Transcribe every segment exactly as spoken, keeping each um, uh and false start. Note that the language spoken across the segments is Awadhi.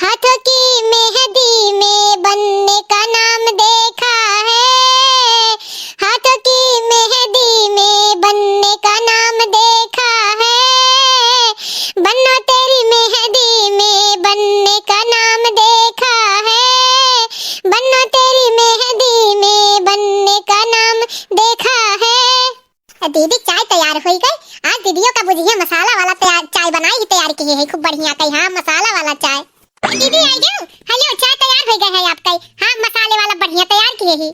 हाथों की मेहंदी में बनने का नाम देखा है, हाथों की मेहंदी में बनने का नाम देखा है, बन्नो तेरी मेहंदी में बनने का नाम देखा है, बन्नो तेरी मेहंदी में बनने का नाम देखा है। दीदी, चाय तैयार होइ गई। आज दीदियों का बुझिया मसाला वाला तैयार, चाय बनाई ही तैयार किहे है, खूब बढ़िया कही, हाँ, मसाला वाला चाय। दीदी आई गयो। हेलो, चाय तैयार होइ गए है आपका। हाँ, मसाले वाला बढ़िया तैयार किहे ही।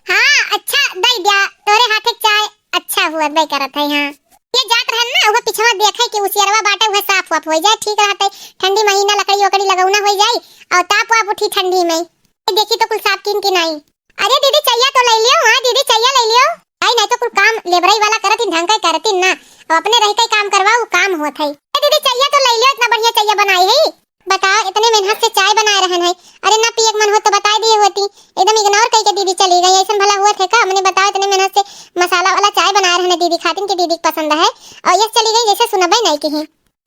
हाँ, अच्छा, दे दिया, तोरे हाथे चाय अच्छा हुआ, दे करत है, हाँ। ये जात रहन ना, वह पिछवा देखे कि उसियरवा बाटे, वह साफ वाफ होइ जाए, ठीक रहते। ठंडी महीना लकड़ी वकड़ी लगौना होइ जाए और ताप वाप उठी ठंडी में। ये देखी तो कुल साफ कीन की नाई। अरे दीदी, चइया तो ले लियो, हाँ दीदी, चइया ले लियो। आई नहीं तो कुल काम लेबरई वाला करत ही, ढंग के करत ही ना, अब अपने रह के काम करवा, वो काम होत है। ए दीदी, चइया तो ले लियो, इतना बढ़िया चइया बनाई है। बताओ, इतने मेहनत से चाय बनाए रहन है, अरे ना पिए के मन हो तो बताए दिए होती, एकदम इग्नोर करके दीदी चली गई, ऐसा भला हुआ थे का? हमने बताओ, इतने मेहनत से मसाला वाला चाय बनाए रहन दीदी खातिन के, दीदी के पसंद है, और ये चली गई जैसे सुनबे नहीं की।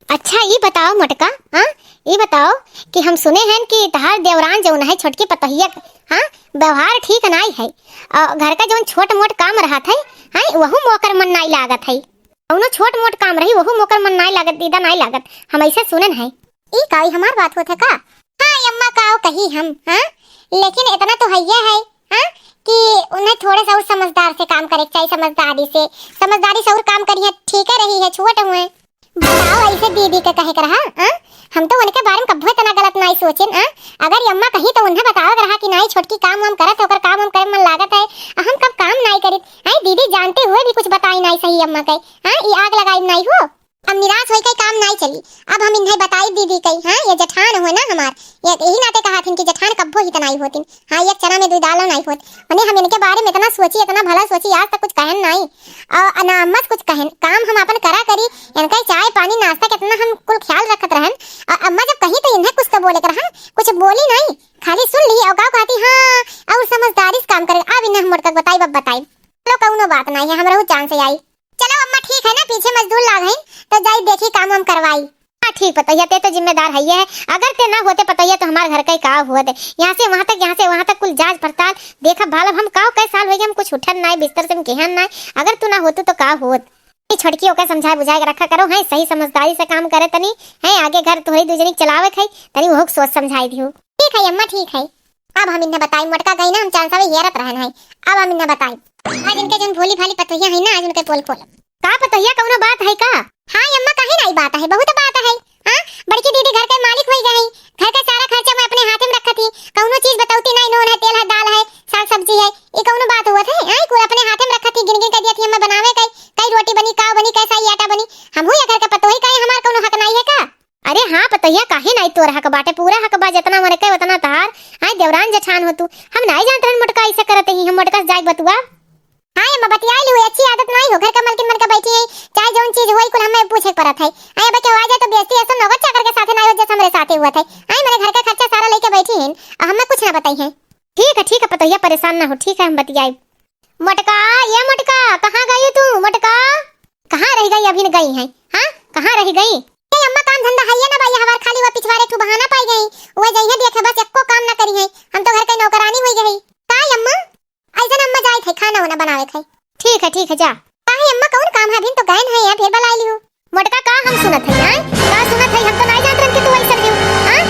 अच्छा, ई बताओ मोटका, हाँ, ई बताओ कि हम सुने हैं कि तहार देवरान जौन है छोटकी पतोहिया, हाँ, व्यवहार ठीक नाई है, और घर का जौन छोट मोट काम रहत है, हाँ, वहू मोकर मन नाई लागत है, कौनो छोट मोट काम रही, वहू मोकर मन नाई लागत, दीदा नाई लागत, हम ऐसे सुनन है। ई का, ई हमार बात होत है का? हाँ, अम्मा, का कही हम, हाँ, लेकिन इतना तो है, है, हाँ, कि उन्हें थोड़े से और समझदार से काम करे के चाहिए, समझदारी से, समझदारी से और काम करिए, ठीक है रही है, छोट हुए। बताओ, ऐसे दीदी के कहे के रहा, आ? हम तो उनके बारे में कब्बो इतना गलत नाई सोचिन, आ? अगर ये अम्मा कही तो उन्हें बतावे के रहा कि नाई छोटकी काम वाम करत है, ओकर काम वाम करे में मन लागत है, आ हम कब काम नाई करित, हैं? दीदी जानते हुए भी कुछ बताई नाई सही अम्मा के, हाँ? ई आग लगाई नाई हो। अब निराश होई के काम नाई चली, अब हम इन्हें बताई दीदी के, हाँ? ये जेठान हो ना हमार, ये यही नाते कहा थिन कि जेठान कब्बो ही तो नाई होतिन, हाँ, एक चना में दुई दाल नाई होत। मने हम इनके बारे में इतना सोची, इतना भला सोची, आज तक कुछ कहन नाई। और ना अम्मा से कुछ कहन, काम हम अपन करा करी, इनका चाय पानी नाश्ता कितना हम कुल ख्याल रखत रहन। और अम्मा जब कही तो इन्हें कुछ तो बोले के रहा, कुछ बोली नाई, खाली सुन ली और का कहती, हाँ, और समझदारी से काम करे। अब इन्हें हम मोटका बताई, अब बताई। चलो, कौनो बात नाई है, हम रहू चांद से आई। चलो अम्मा, ठीक है ना, पीछे मजदूर लाग हैं, तो जाई देखी काम हम करवाई। हाँ, ठीक पतोहिया, ते तो जिम्मेदार है ये है, अगर ते ना होते पतोहिया तो हमार घर का ही का होत है। यहाँ से वहाँ तक, यहाँ से वहाँ तक कुल जांच पड़ताल, देखा भाल, अब हम का, कई साल हो गए, हम कुछ उठन नाई, बिस्तर से हम केहन नाई, अगर तू ना होतू तो का होत। ये छोटकी ओके समझाए बुझाए के रखा करो, हैं, सही समझदारी से काम करे तनी, हैं, आगे घर तोहरी दू जनी के चलावे के है, तनी ओहू के सोच समझाई दियो। ठीक है अम्मा, ठीक है। अब हम इन्हें बताई, मोटका गई ना, हम चांद सावे हेरत रहन है, अब हम इन्हें बताई। आज इनके जौन भोली भाली पतोहिया है ना, आज उनके पोल खोल। का पतोहिया, कौनो बात है का? हाँ अम्मा, काहे नाई बात है, बहुत बात है। हाँ, बड़की दीदी घर के मालिक होई गई, घर का सारा खर्चा मैं अपने हाथे में रखत ही, कौनो चीज बतौती नाई, नून है, तेल है, दाल है, साग सब्जी है, ये कौनो बात हुआ थे? हाँ, कुल अपने हाथे में रखत ही, गिन गिन के दिया थी, हमें बनावे के, कई रोटी बनी, का बनी, कैसा ही आटा बनी, हम हुई घर के पतोही का, हमार कौनो हक नाई है का? अरे हाँ पतोहिया, काहे नाई तोर हक बाटे, पूरा हक बा, जितना मन के उतना तहार। आय देवरान जेठान हो तू, हम नाई जानत रहन मोटका ऐसे करत ही, हम मोटका से जाए बतुआ। हाँ अम्मा, बतियाई लियो, अच्छी आदत नाई हो, घर का मलकिन मन का बैठी है, चाहे जौन चीज होई कुल हमें पूछे के पड़त है। आय अब केहू आ जाए तो बेइज्जती ऐसा नौकर चाकर के साथे नाई हो जैसे हमरे साथे हुआ थे। आय मेरे घर का खर्चा सारा लेके बैठी हैं, और हमें कुछ ना बताई है। ठीक है, ठीक है पतोहिया, परेशान ना हो, ठीक है हम बतियाई। मोटका, ये मोटका, कहाँ गई तू मोटका? कहाँ रह गई, अभी न गई है? हाँ, कहाँ रह गई? ए अम्मा, काम धंधा है ये ना बा, ये हमार खाली वो पिछवारे ठू बहाना पाई गई। वो जइहे देखे, बस एको काम ना करी है। हम तो घर के नौकरानी होई गई। का अम्मा? ऐसा ना अम्मा जाए थे, खाना वाना बनावे थे। ठीक है, ठीक है, जा। काहे अम्मा, कौन काम है? अभी तो गए हैं, फिर बुला लियो। मोटका, का हम सुनत है, हैं? का सुनत है? हम तो नहीं जानत रहन कि तू ऐसा रही, हाँ?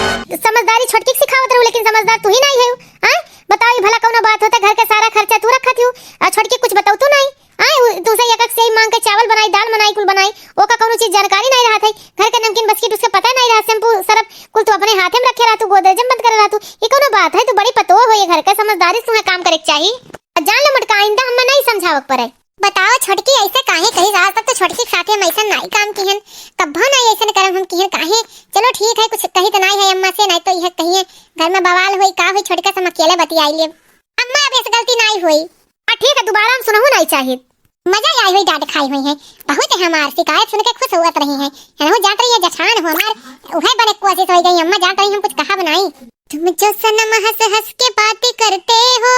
समझदारी छोटकी के सिखावत रहू, लेकिन समझदार तू ही नहीं है, हाँ? बताओ, ये भला कौनो बात होता, घर के सारा खर्चा तू रखत हूँ, आ छोटकी कुछ बताऊ तू नहीं? आय, उ तुमसे एक एक से मांग के चावल बनाई, दाल बनाई, कुल बनाई, ओका कौनो चीज जानकारी नहीं रहत है। घर के नमकीन बिस्किट उसके पता नहीं रहत, शैम्पू, सरफ कुल तू अपने हाथे में रखे रहतू, गोदरेज में बंद करे रहतू। ये कौनो बात है? तू बड़ी पतोह हो ये घर के, समझदारी से तुम्हें काम करे के चाही। आ जान लो मोटका, आइंदा हमें नहीं समझावे के पड़े। बताओ छोटकी, ऐसे काहे कही? आज तक तो छोटकी के साथे हम ऐसा नहीं काम किहन, कब्बो नहीं ऐसा करम हम किहन, काहे? चलो ठीक है, कुछ कही तो नहीं है अम्मा से, नहीं तो यह कहिए घर में बवाल होई, का होई, छोटका से हम अकेले बतियाई लेब। अम्मा, अब ऐसे गलती नहीं होई। आ ठीक है, दोबारा हम सुनहु नहीं चाहित। मजा आई हुई, डांट खाई हुई है बहुत है हमार, शिकायत सुन के खुश हुआ रही है। है ना, वो जात रही है जेठान हो हमार, वह बड़े कोशिश हो गई, अम्मा जात रही हम कुछ कहा बनाई। तुम जो सनम हंस हंस के बातें करते हो,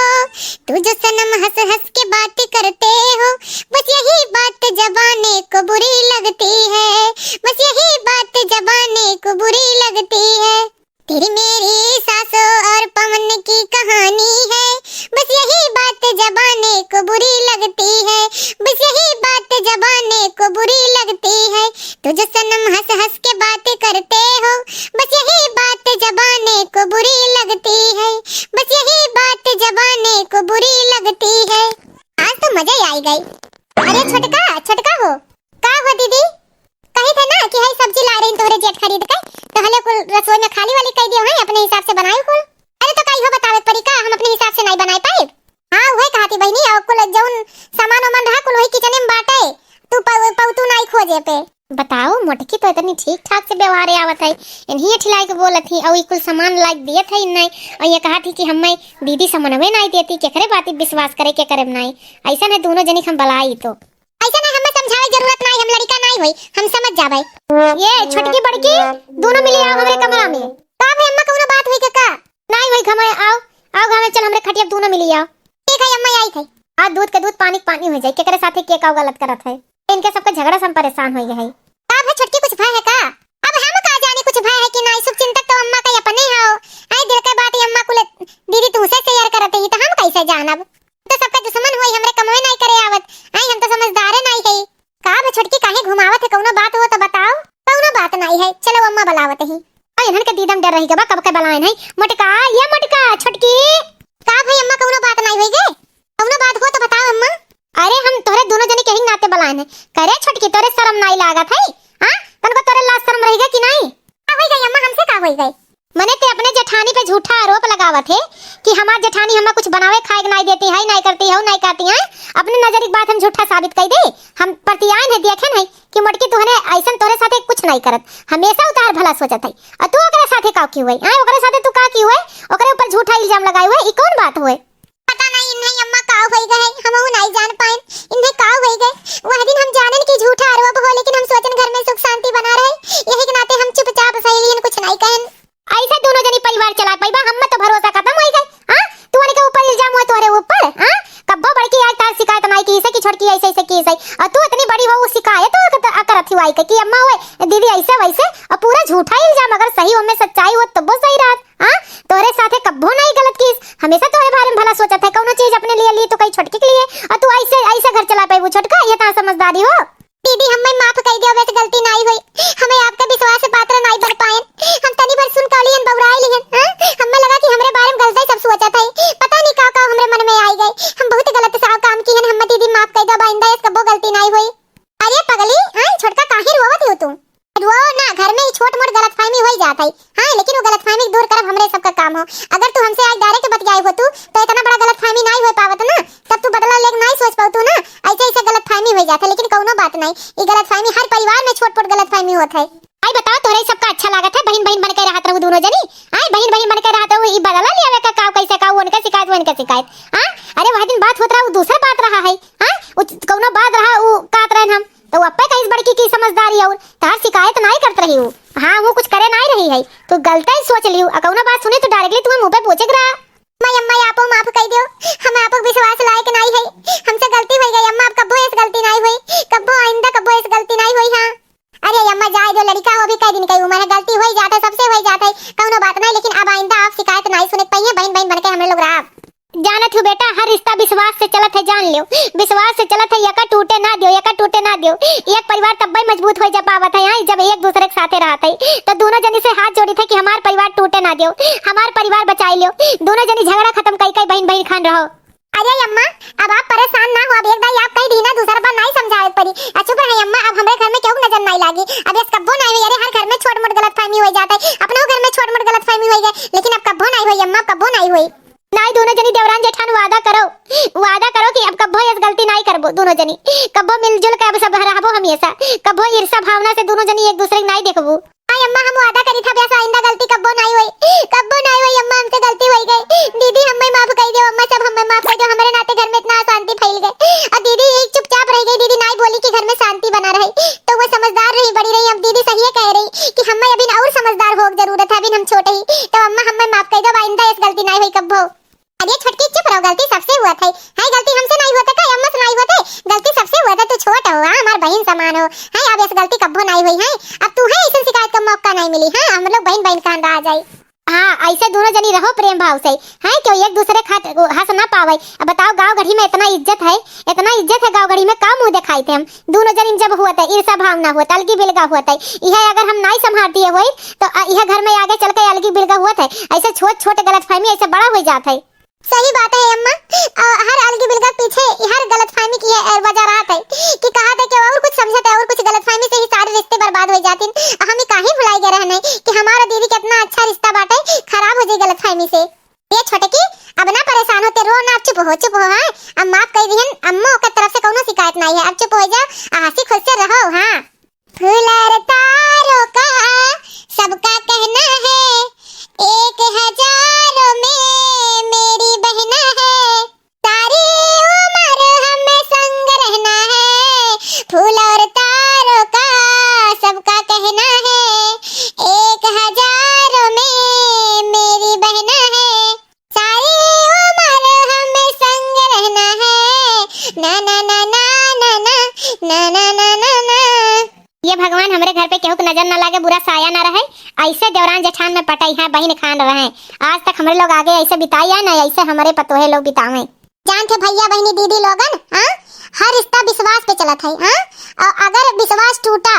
तू जो सनम हंस हंस के बातें करते हो, बस यही बात जबाने को बुरी लगती है, बस यही बात जबाने को बुरी लगती है। तेरी मेरी सासों और पवन की कहानी है, बस यही बात जबाने को बुरी लगती है, बस यही बात जबाने को बुरी लगती है। तो जो सनम हंस हंस के बातें करते हो, बस यही बात जबाने को बुरी लगती है, बस यही बात जबाने को बुरी लगती है। आज तो मजा ही आई गई। अरे छोटका, छोटका हो। का हो दीदी? कही थे ना कि हई सब्जी लाए रही तोहरे जेठ खरीद के, तो हले कुल रसोई में खाली वाली कह दियो है, अपने हिसाब से बनाई कुल। अरे तो काई हो बतावे पड़ी का, हम अपने हिसाब से नहीं बनाए पाए। हाँ, वही कहा थी बहिनी, और कुल जौन सामान वामान रहा कुल वही किचने में बाटे, तू पौ-, पौतू नहीं खोजे पे। बताओ, मोटकी तो इतनी ठीक ठाक से व्यवहार आवत है, इन्हीं ठिलाई के बोलत ही, और ई कुल सामान लाइक दियत है इन्हें, और ये कहा थी कि हमें दीदी समनवे नहीं देती, केकरे बात पे विश्वास करे, केकरे में नहीं। ऐसा नहीं दोनों जनी हम बलाई तो। ऐसा नहीं, हमें समझावे जरूरत नहीं, हम लड़का नहीं होई, हम समझ जाबे। ये छोटकी बड़की, दोनों मिली आओ हमरे कमरा में। का भाई अम्मा, कौनो बात हुई का? नहीं हुई घमे, आओ, आओ घमे, चल हमरे खटिया दोनों मिली आओ। ठीक है अम्मा, आई थे। आज दूध के दूध, पानी के पानी हो जाए, केकरे साथे के का गलत करत है, इनके सबके झगड़ा से हम परेशान हो गए हैं। का भाई छोटकी, कुछ भय है का? अब हम का जाने कुछ भय है कि नहीं, शुभ चिंतक तो अम्मा का अपने हो। आई दिल के बात अम्मा कुल दीदी तुमसे शेयर करते ही तो हम कैसे जानब? तो सबका दुश्मन हुई, हमरे कमवे नहीं करे आवत। आई हम तो समझदारे नहीं है। का बे छोटकी, काहे घुमावत है? कौनो बात हो तो बताओ। कौनो बात नहीं है, चलो अम्मा बुलावत ही। आई इन्हन के दीदम डर रही गबा, कब के बुलाए नहीं। मोटका, ये मोटका, छोटकी। का भाई अम्मा, कौनो बात नहीं हुई गे? कौनो बात हो तो बताओ अम्मा। अरे हम तोहरे दोनों जनी के ही नाते बुलाए नहीं। करे छोटकी, तोरे शर्म नहीं लागत है? हाँ, तनको तोरे लाज शर्म रही गे कि नहीं? का होई गई अम्मा, हमसे का होई गई? मने ते अपने जेठानी पे झूठा आरोप लगावत है कि हमार जेठानी हमें कुछ बनावे खाए के नाई देती है, नाई करती है, नाई करती है। अपने नजर की बात हम झूठा साबित कर दे। हम प्रतियान है, देखे नहीं कि मोटकी तुहने ऐसन तोरे साथे कुछ नाई करत, हमेशा उतार भला सोचत है। और तू ओकरे साथे का की हुए? हाँ, ओकरे साथे तू का की हुए? ओकरे ऊपर झूठा इल्जाम लगाए हुए, ई कौन बात हुए? पता नहीं इन्हें अम्मा का होई गए, हम वो नहीं जान पाए इन्हें का होई गए। वह दिन हम जानन कि झूठा आरोप हो, लेकिन हम सोचन घर में सुख शांति बना रहे, यही के नाते हम चुपचाप सहेलियन कुछ नहीं कहन। ऐसे दोनों जनी परिवार चला पाइबा, हम तो भरोसा खत्म हो गए। हाँ, तू उनके ऊपर इल्जाम हुआ, तोहरे ऊपर। हाँ, कब्बो बड़की आज तार शिकायत नहीं की, इसे की छोटकी ऐसे, ऐसे की ऐसे, और तू इतनी बड़ी हो, शिकायत हो करत, करत हुआ कि अम्मा हुए दीदी ऐसे वैसे, और पूरा झूठा इल्जाम। अगर सही हो में सच्चाई हो तब वो सही रहत। हाँ, तोहरे साथे कब्बो नहीं गलत कीस, हमेशा तोहरे बारे में भला सोचत है, कौनो चीज अपने लिए ली तो कहीं छोटकी के लिए, और तू ऐसे, ऐसे घर चला पाइबू छोटका, ये ता समझदारी हो? दीदी, हमें माफ कर दियो, बस गलती नहीं हुई, हमें आपका विश्वास पात्र नहीं बन पाए, हम तनी भर सुन कौलियन बौराए लिहन, हाँ? हमें लगा कि हमरे बारे में गलत सब सोचत है, पता नहीं का का हमरे मन में आई गए, हम बहुत गलत सा काम किहन, हमें दीदी माफ कर दो, अब आइंदा ऐस कब्बो गलती नहीं हुई। अरे पगली, हाँ, छोटका काहे रोवत हो तू? रो ना, घर में ही छोट मोट गलतफहमी होई जात है। हाँ, लेकिन वो गलतफहमी दूर करब हमरे सबका काम हो। अगर तू हमसे आज direct बतियाए हो तू, तो इतना बड़ा गलतफहमी नहीं हो पावत ना, तब तू बदला लेके नहीं सोच पाऊ तू ना। ऐसे ऐसे गलतफहमी हो जात है, लेकिन कौनो बात नहीं, ये गलतफहमी हर परिवार में छोट मोट गलतफहमी होत है। आई बताओ, तोहरे सबका अच्छा लागत है, बहिन बहिन बन के रहत रहू दोनों जनी? आई बहिन बहिन बन के रहत रहू, ई बदला लियावे का काव कैसे काव, उनके शिकायत, उनके शिकायत। हाँ, अरे वह दिन बात होत रहा, वो दूसरा बात रहा है। हाँ, वो कौनो बात रहा, वो कहत रहन हम, तो वो अप्पे कहिस बड़की की समझदारी और तहार शिकायत नाई करत रही हूँ। हाँ, वो कुछ करे नाई रही है, तो गलते ही सोच लियो। आ कौनो बात सुने तो directly तुम्हें मुंह पे पूछे के रहा। मैं अम्मा, आपो माफ कर दियो, हम आपको विश्वास लायक नाई है, हमसे गलती हो गई अम्मा, अब कब्बो ऐस गलती नाई हुई, कब्बो आइंदा कब्बो ऐस गलती नाई हुई। हाँ, अरे अम्मा जाए दो, लड़का हो भी कई दिन कई उम्र है, गलती हो ही जाता है, सबसे हो ही जाता है, कौनो बात नहीं, लेकिन अब आइंदा आप शिकायत नाई सुने के पाइए, बहन बहन बन के हम लोग रहा। जानत हूँ बेटा, हर रिश्ता विश्वास से चलत है, जान लियो, विश्वास से चलत है, यका टूटे ना दियो, यका टूटे ना दियो। एक परिवार तब्बे मजबूत हो जा पावत है, हाँ, जब एक दूसरे के साथे रहत है। तो दोनों जनी से हाथ जोड़ी थे कि हमार परिवार टूटे ना दियो, हमार परिवार बचाई लियो। दोनों जनी झगड़ा खत्म कई कई बहिन बहिन खान रहो। अरे अम्मा, अब आप परेशान ना हो, अब एक दाई आप कही दी ना, दूसरा बार नहीं समझावे पड़ी। आ चुप रहे अम्मा, अब हमरे घर में केहू नजर नहीं लागी। अब ऐस कब्बो नहीं हुई। अरे हर घर में छोट मोट गलतफहमी हो जाता है, अपने घर में छोट मोट गलतफहमी हो गए, लेकिन अब कब्बो नहीं हुई अम्मा, अब कब्बो नहीं हुई। नाई दोनों जनी देवरान जेठान वादा करो, वादा करो कि अब कब्बो ऐस गलती नाई करबो दोनों जनी, कब्बो मिलजुल के अब सब रहबो हमेशा, कब्बो ईर्ष्या भावना से दोनों जनी एक दूसरे के नाई देखबो। हाय अम्मा, हम वादा करी था, अब ऐस आइंदा गलती कब्बो नाई होई, कब्बो नाई होई अम्मा, हमसे गलती होई गई। दीदी हमें माफ कर दो अम्मा, सब हमें माफ कर दो, हमारे नाते घर में इतना अशांति फैल गए और दीदी एक चुपचाप रह गई, दीदी नाई बोली कि घर में शांति बना रहे, तो वो समझदार रही, बड़ी रही। अब दीदी सही कह रही कि हमें अभी और समझदार हो जरूरत है, अभी हम छोटे ही, तो अम्मा हमें माफ कर दो, अब आइंदा ऐस गलती नाई होई कब्बो। अरे छोटकी चुप रहो, गलती सबसे हुआ था। है गलती हमसे नहीं होते का, अम्मा से नहीं होते? गलती सबसे हुआ था, तू छोट हो, हाँ, हमार बहन समान हो। है अब ऐस गलती कब्बो नहीं हुई है, अब तू है ऐसे शिकायत का मौका नहीं मिली। हाँ, हम लोग बहन बहन कान रहा जाए। हाँ, ऐसे दोनों जनी रहो प्रेम भाव से, हैं? क्यों एक दूसरे खात हंस ना पावे। अब बताओ, गाँव गढ़ी में इतना इज्जत है, इतना इज्जत है गाँव गढ़ी में, का मुँह देखाई थे हम? दोनों जनी जब हुआ थे, ईर्षा भावना हुआ थे, अलगी बिलगा हुआ थे, यह अगर हम नाई संभाल दिए होई, तो अ, यह घर में आगे चल के अलगी बिलगा हुआ थे। ऐसे छोट छोट गलतफहमी ऐसे बड़ा हो जात है। सही बात है अम्मा, अ, हर अलगी बिलगा पीछे हर गलतफहमी की है, अ, वजह रहत है कि कहा था कि और कुछ समझत है और कुछ गलतफहमी से ही सारे रिश्ते बर्बाद हो जाते हैं। हम ही काहे भुलाई गए रहने कि हमारा दीदी कितना अच्छा रिश्ता बाटे, खराब हो जाए गलतफहमी से। ये छोटकी, अब ना परेशान होते, रो ना, अब चुप हो, चुप हो, हाँ? अब माफ कर दिहन, अम्मा ओकर तरफ से कौनो शिकायत नहीं है, अब चुप हो जा, आ हंसी खुश से रहो, हाँ। फूल और तारों का सबका कहना है, एक हजारों में मेरी बहना है, सारी उम्र हमें संग रहना है। फूल और तारों का सबका कहना है, एक हजारों में मेरी बहना है, सारी उम्र हमें संग रहना है। ना, ना, ना, ना। ये भगवान हमरे घर पे केहू के नजर ना लागे, बुरा साया ना रहे, ऐसे देवरान जेठान में पटई है, बहिन खान रहे। आज तक हमरे लोग आगे ऐसे बिताई है ना, ऐसे हमरे पतोहे लोग बितावे। जानते भैया, बहिनी, दीदी लोगन, हाँ, हर रिश्ता विश्वास पे चलत है, हाँ, और अगर विश्वास टूटा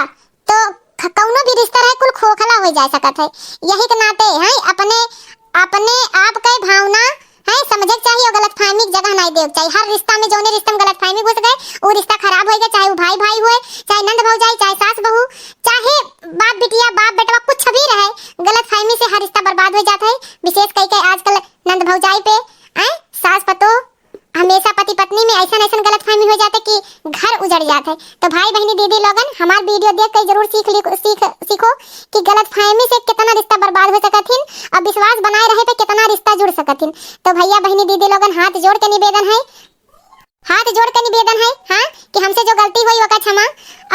तो ख-, कौनो भी रिश्ता रहे, कुल खोखला हो जा सकत है। यही के नाते, हैं, अपने, अपने आप के भावना, हैं, समझे के चाहिए और गलतफहमी के जगह नहीं देवे के चाहिए। हर रिश्ता में, जौने रिश्ता में गलतफहमी घुस गए, वो रिश्ता खराब होएगा, चाहे वो भाई भाई हुए, चाहे नंद भौजाई, चाहे सास बहू, चाहे बाप बिटिया, बाप बेटवा, कुछ भी रहे, गलतफहमी से हर रिश्ता बर्बाद हो जाता है। विशेष कई के आजकल नंद भौजाई पे, हैं, सास पतोह हमेशा पति पत्नी में ऐसन ऐसन गलतफहमी हो जाते कि घर उजड़ जात है। तो भाई बहिनी दीदी लोगन, हमार वीडियो देख के जरूर सीख ली, सीख, सीखो कि गलतफहमी से कितना रिश्ता बर्बाद हो सकत हिन और विश्वास बनाए रहे पे कितना रिश्ता जुड़ सकत हिन। तो भैया बहिनी दीदी लोगन, हाथ जोड़ के निवेदन है, हाथ जोड़ के निवेदन है, हाँ, कि हमसे जो गलती हुई ओका क्षमा।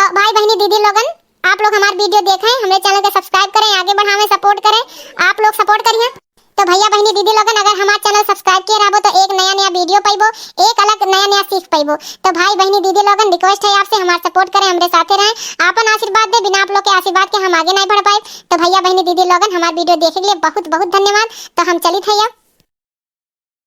और भाई बहिनी दीदी लोगन, आप लोग हमार वीडियो देखें, हमरे चैनल के सब्सक्राइब करें, आगे बढ़ावें, सपोर्ट करें, आप लोग सपोर्ट करिए। तो भैया बहिनी दीदी लोगन, अगर हमार चैनल सब्सक्राइब किए रहबो तो एक नया नया वीडियो पाइबो, एक अलग नया नया सीख पाइबो। तो भाई बहिनी दीदी लोगन, रिक्वेस्ट है आपसे, हमार सपोर्ट करें, हमरे साथे रहें, आपन आशीर्वाद दे, बिना आप लोग के आशीर्वाद के हम आगे नहीं बढ़ पाए। तो भैया बहिनी दीदी लोगन, हमार वीडियो देखे के लिए बहुत बहुत धन्यवाद। तो हम चलित है अब।